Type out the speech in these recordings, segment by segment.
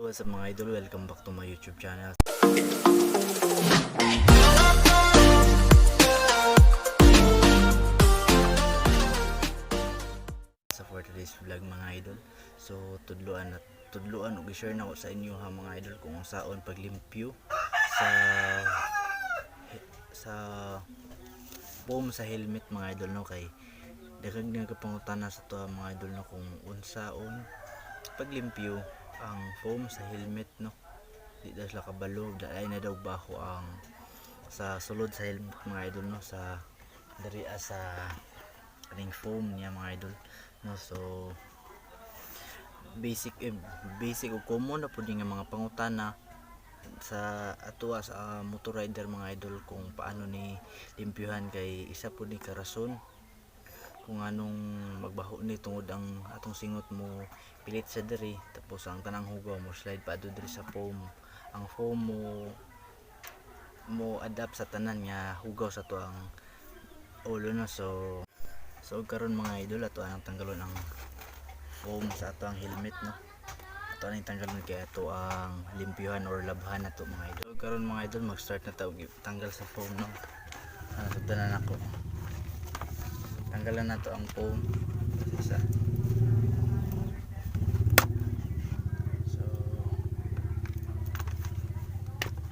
What's up, mga idol? Welcome back to my YouTube channel. So for today's vlog, mga idol, so tudluan at tudluan ug i-share na ko sa inyo ha, mga idol, kung unsaon paglimpyo sa sa foam sa helmet, mga idol, no, kay daghang nagapangutana sa to, mga idol, no, kung unsaon paglimpyo ang foam sa helmet, no. Di daw sila kabalo, dai na daw baho ang sa sulod sa helmet, mga idol, no, sa diri sa kaning foam niya, mga idol, no. So basic basic o common na pud nga mga pangutana sa atoa sa motor rider, mga idol, kung paano ni limpyuhan, kay isa pud ni ka rason kung anong magbaho ni, tungod ang atong singot mo pilit sa diri, tapos ang tanang hugaw mo slide pa diri sa foam. Ang foam mo mo adapt sa tanan nga hugaw sa to ang ulo, no. So karon, mga idol, ato ang tanggalon ang foam sa ato ang helmet, no. Ato ang tanggalon kay ato ang limpyuhan or labhan nato, mga idol. So karon, mga idol, mag start na ta og tanggal sa foam, no. Ano nako, tanggalan nato ang foam isa. So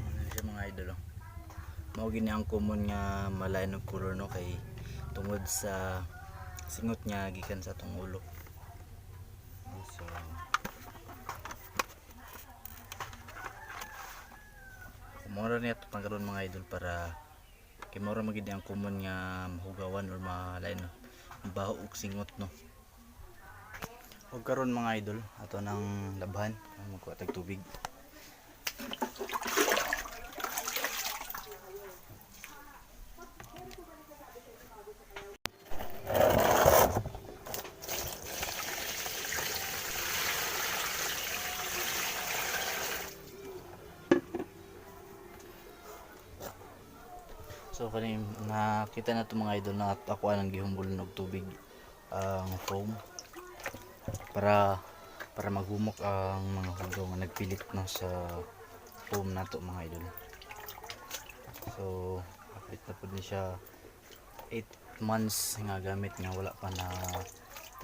ano siya, mga idol, oh. Mao gini ang common nga malain og color, no, kay tungod sa singot niya gikan sa atong ulo. So mura niya ito tanggalon, mga idol, para kay mura magid ang common nga mahugawan or malain, no, baho og singot, no. Og karon, mga idol, ato nang labhan, magkuha tag tubig. So kani nakita na to, mga idol, na ako ang gihumbol og tubig ang foam para para maghumok ang mga hugaw nga nagpilit, no, sa foam nato, mga idol. So hapit na pud ni siya 8 months nga gamit nga wala pa na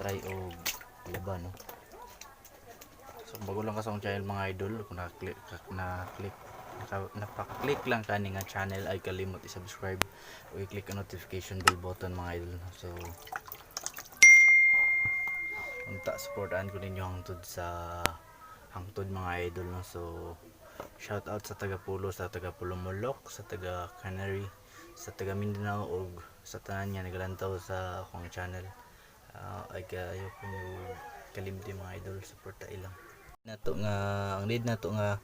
try og laban, no. So kung bago lang ka sa akong channel, mga idol, kung na-click napa-click lang kani nga channel, ay kalimot i-subscribe o i-click ang notification bell button, mga idol. So unta supportaan ko ninyo hangtod sa hangtod, mga idol, no. So shout out sa taga Pulo, sa taga Polomolok, sa taga Canary, sa taga Mindanao ug sa tanan nga nagalantaw sa akong channel. Ay kayo ko kalimti, mga idol, suporta ilang nato nga ang need nato nga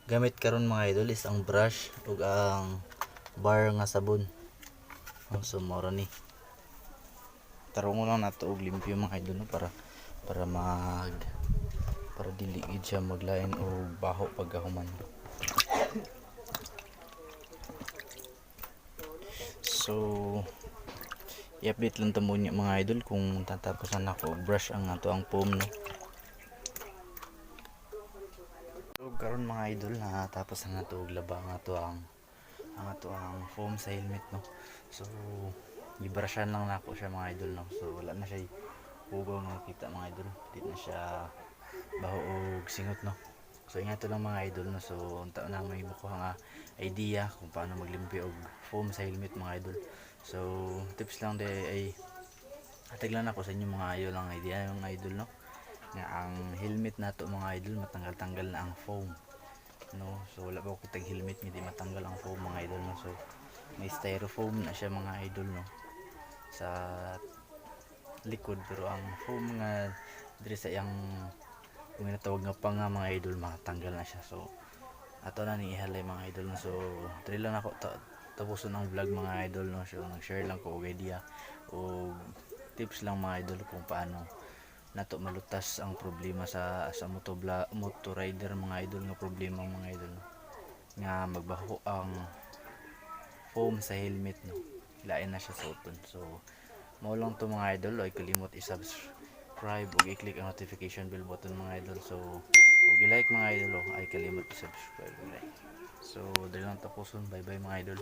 gamit karon, mga idol, is ang brush ug ang bar nga sabon. Oh, so mao ni tarungon lang nato og limpyo, mga idol, no, para para mag para dili gid siya maglain og baho pagkahuman. So i-update lang ta mo niya, mga idol, kung tatapusan nako og brush ang ato ang foam, no. So karon, mga idol, natapos na nato og laba ang ato ang foam sa helmet, no. So gibrushan lang nako siya, mga idol, no. So wala na siya hugaw nga makita, mga idol, di na siya baho og singot, no. So ingat lang, mga idol, no. So unta na may makuha nga idea kung paano maglimpyo og foam sa helmet, mga idol. So tips lang de ay hatag lang ako sa inyo, mga idol, ang idea, mga idol, no, nga ang helmet nato, mga idol, matanggal-tanggal na ang foam, no. So wala pa ko kitag helmet nga di matanggal ang foam, mga idol, no. So may styrofoam na siya, mga idol, no, sa likod, pero ang foam nga diri sa iyang kung ginatawag nga panga, mga idol, matanggal na siya. So ato na ni ihalay, mga idol, no. So diri lang ako tapuson ang vlog, mga idol, no. So nag-share lang ko og idea o tips lang, mga idol, kung paano nato malutas ang problema sa sa moto rider, mga idol, nga problema, mga idol, no, nga magbaho ang foam sa helmet, no. Lain na siya suoton. So mao lang to, mga idol. Ay kalimot i-subscribe ug i-click ang notification bell button, mga idol. So Ug i-like, mga idol, oh. Ay kalimot i-subscribe. So dali lang tapuson. Bye bye, mga idol.